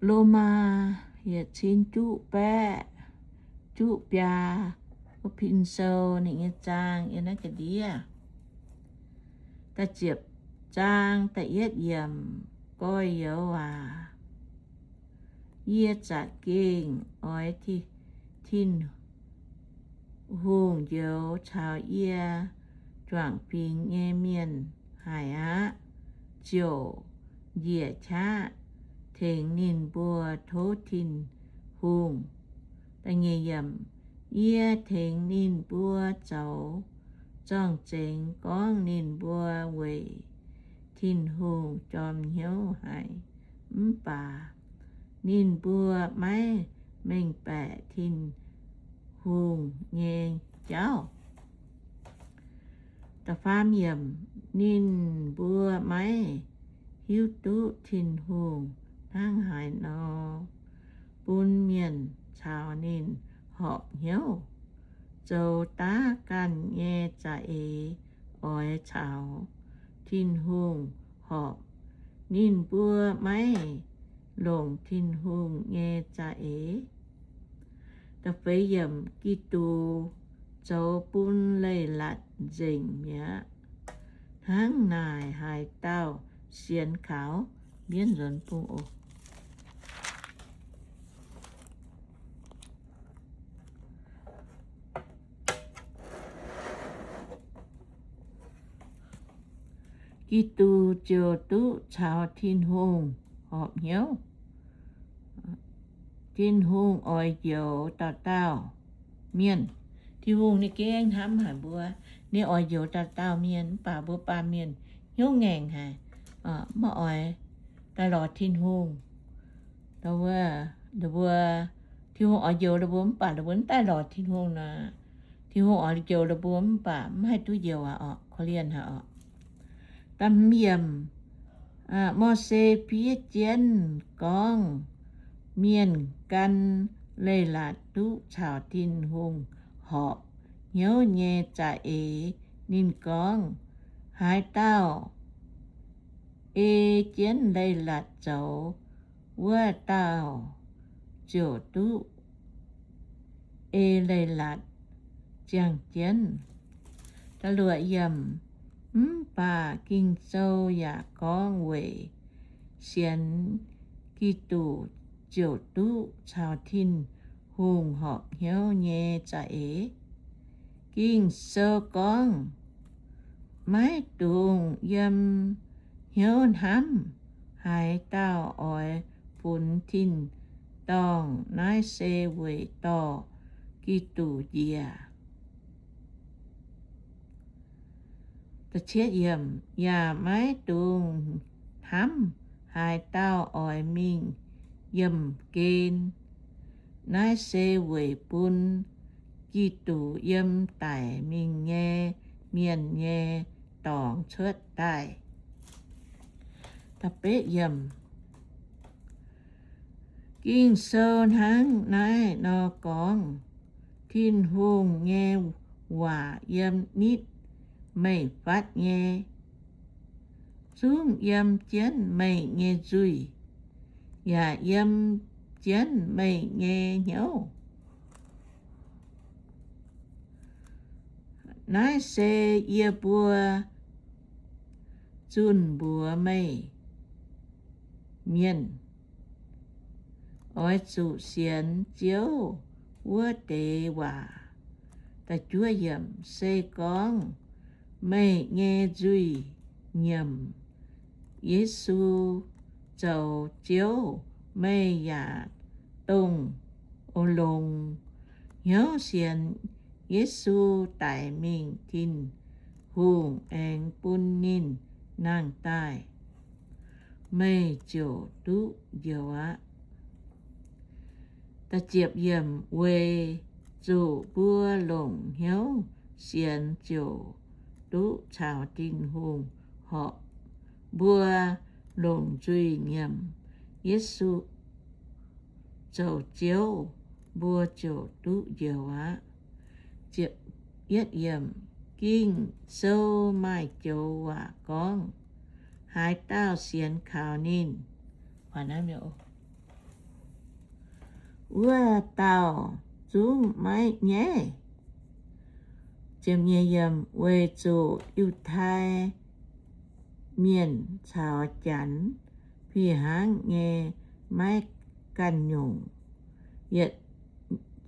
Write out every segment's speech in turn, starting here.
Lomaa yietc cin juqv baeqv juqv biaa, wuov pin sou ninh nyei zaang yiem naaiv ga'ndiev. Da'ziepc zaang da'yietv yiemc, gorx-youz aac, yie za'gengh oix Tin-Hungh njoux caux yie juangc fingx nyei mienh haic aqv, ziouc njiec qaqv tengx ninh mbuo tov Tin-Hungh. Yie tengx ninh mbuo zoux zorng-zengx gorngv ninh mbuo weic Tin-Hungh jorm hnyouv haic, mv baac ninh mbuo maiv mengh baeqc Tin-Hungh nyei jauv. Da'faam yiemc, ninh mbuo maiv hiuv duqv Tin-Hungh hnangv haaix nor bun mienh caux ninh horpc hnyouv. Zoux daav ganh nyei za'eix oix caux Tin-Hungh horpc. Ninh mbuo maiv longc Tin-Hungh nyei za'eix. Da'feix yiemc, Giduc zoux bun leiz-latc nzengc mi'aqv. Hnangv naaic haaix dauh sienx kaux? Mbienv nzuonx bung oc. Giduc ziouc duqv caux Tin-Hungh horpc hnyouv. Tin-Hungh oix njoux dauh dauh mienh. Tin-Hungh ninh gengh hnamv haic mbuo. Ninh oix njoux dauh dauh mienh, mv baac mbuo baamh mienh hnyouv ngaengc haic, maiv oix daaih lorz Tin-Hungh. Mbuo, Tin-Hungh oix njoux ninh mbuo mv baac ninh mbuo mv daaih lorz Tin-Hungh nor, Tin-Hungh oix njoux ninh mbuo mv baac mv haih duqv njoux aqv orqc, korv-lienh haic orqc. Da'hmz yiemc, Mose fiev jienv gorngv mienh gan leiz-latc duqv caux Tin-Hungh horpc hnyouv nyei za'eix. Ninh gorngv, haaix dauh ei jienv leiz-latc zoux, wuov dauh ziouc duqv ei leiz-latc ziangh jienv. Mv baac Ging-Sou yaac gorngv weic sienx Giduc ziouc duqv caux Tin-Hungh horpc hnyouv nyei za'eix. Ging-Sou gorngv, maiv dungx yiem hnyouv hnamv haaix dauh oix funx tin-dorngh, naaiv se weic dorh Giduc njiec. Yaac maiv dungx hnamv haaix dauh oix mingh yiemh gen, naaiv se weic bun Giduc yiem daic mingh nyei mienh nyei dorngx cuotv daaih. Ging-Sou hnangv naaiv nor gorngv, Tin-Hungh nyei waac yiem nitv meih fatv nyei, zungv yiem jienv meih nyei nzuih, yaac yiem jienv meih nyei hnyouv. Naaiv se yie mbuo zunh mbuox meih mienh, oix zuqc sienx Ziouv wuov deix waac. Se gorngv meih nyei nzuih nyiemc Yesu zoux Ziouv, meih yaac dongh longx hnyouv sienx Yesu daic mingh Tin-Hungh aengx bun ninh nangh daaih, meih ziouc duqv njoux aqv. Weic zuqc mbuo longc hnyouv sienx ziouc duqv caux Tin-Hungh horpc. Mbuo longc nzuih nyiemc Yesu zoux Ziouv, mbuo ziouc duqv njoux aqv. Ging-Sou maaih joux waac gorngv, haaix dauh sienx kaux ninh, wuov dauh zungv maiv nyaiv. Weic zuqc Yiutai Mienh caux Janx fih hnangv nyei maiv ganh nyungc, yietc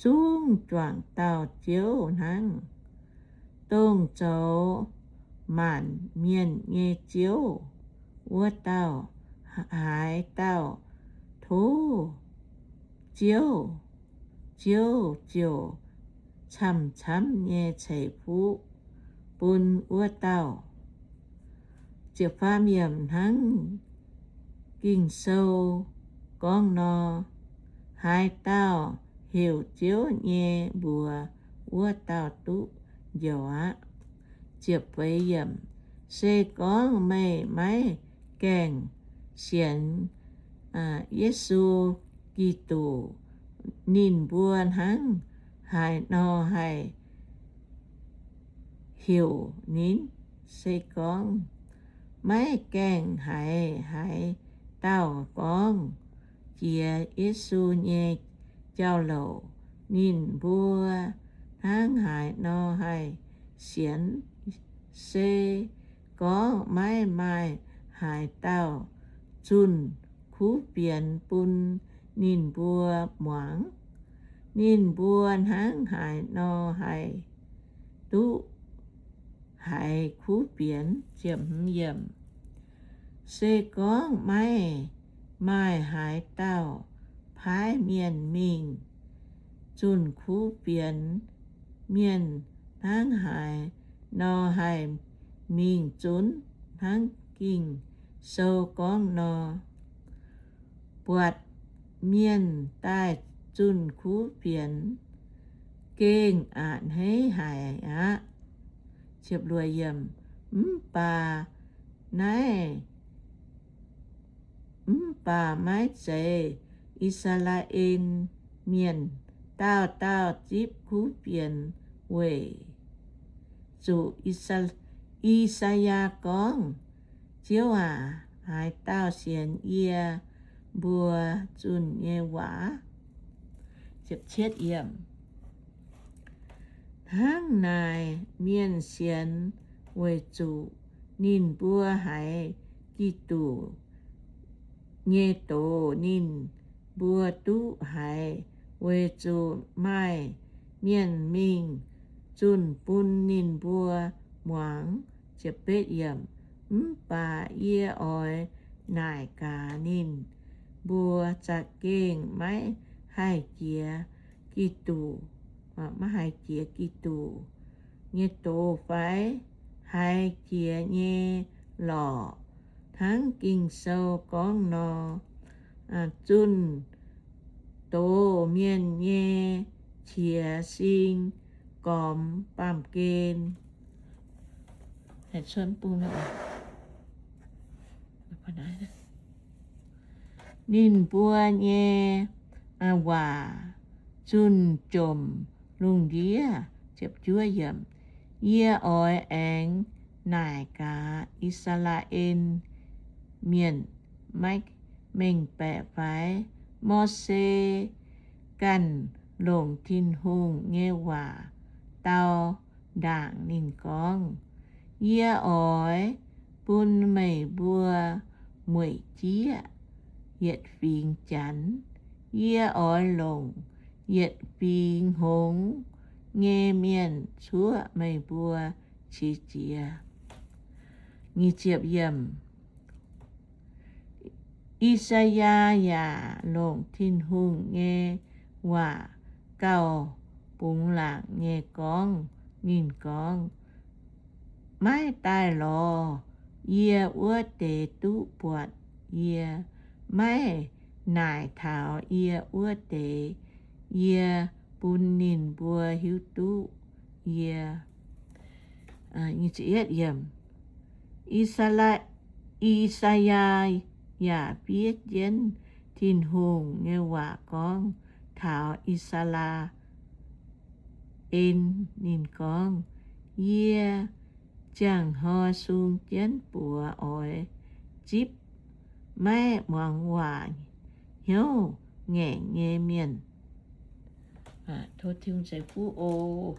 zungv juangc dauh Ziouv hnangv. Dongh zoux maanc mienh nyei Ziouv wuov dauh, haaix dauh tov Ziouv, Ziouv ziouc camv-camv nyei ceix fuqv bun wuov dauh. Hnangv Ging-Sou gorngv nor, haaix dauh heuc Ziouv nyei mbuox, wuov dauh duqv njoux aqv. Se gorngv meih maiv gaengh sienx Yesu Giduc, ninh mbuo hnangv haaix nor haih heuc ninh? Se gorngv maiv gaengh haiz haaix dauh gorngv jiex Yesu nyei jauv-louc, ninh mbuo hnangv haaix nor haih sienx? Se gorngv maiv maaih haaix dauh zunh kuv fienx bun ninh mbuo muangx, ninh mbuo hnangv haaix nor haih duqv haiz kuv fienx? Se gorngv maiv maaih haaix dauh paaiv mienh mingh zunh kuv fienx, mienh hnangv haaix nor haih mingh zunv? Hnangv Ging-Sou gorngv nor, buatc mienh daaih zunh kuv fienx gengh a'hneiv haic aqv. Mv baac naaiv, mv baac maiv zeiz I^saa^laa^en Mienh dauh dauh zipv kuv fienx, weic zuqc I^saa^yaa gorngv, Ziouv aac, haaix dauh sienx yie mbuo zunh nyei waac? Hnangv naaic mienh sienx weic zuqc ninh mbuo haiz Giduc nyei doz, ninh mbuo duqv haiz weic zuqc maaih mienh mingh zunh bun ninh mbuo muangx. Mv baac yie oix naaic gaax ninh mbuo za'gengh maiv haih jiex Giduc, maiv haih jiex Giduc nyei doz fai? Haiz jiex nyei lorqc. Hnangv Ging-Sou gorngv nor, zunh doz mienh nyei qiex sing gormx baamh gen. Ninh mbuo nyei waac zunh jomc lungh ndiev. Yie oix aengx naaic gaax I^saa^laa^en Mienh, maiv mengh baeqc fai? Mose ganh longc Tin-Hungh nyei waac dau ndaangc ninh gorngv, Yie oix bun meih mbuo mueic jieqv yietc fingx Janx. Yie oix longc yietc fingx hngongx nyei mienh cuoqv meih mbuo qiex jiez. I^saa^yaa yaac longc Tin-Hungh nyei waac gauh bungx laangc nyei gorngv. Ninh gorngv, Maiv daaih lorz yie wuov deix duqv buatc yie, maiv naaic taux yie wuov deix, yie bun ninh mbuo hiuv duqv yie. I^saa^yaa yaac fiev jienv Tin-Hungh nyei waac gorngv taux I^saa^laa^en. Ninh gorngv, Yie ziangh hnoi sung jienv buoz oix zipv maiv muangx waac hnyouv ngaengc nyei mienh. Tov Tin-Hungh ceix fuqv oc.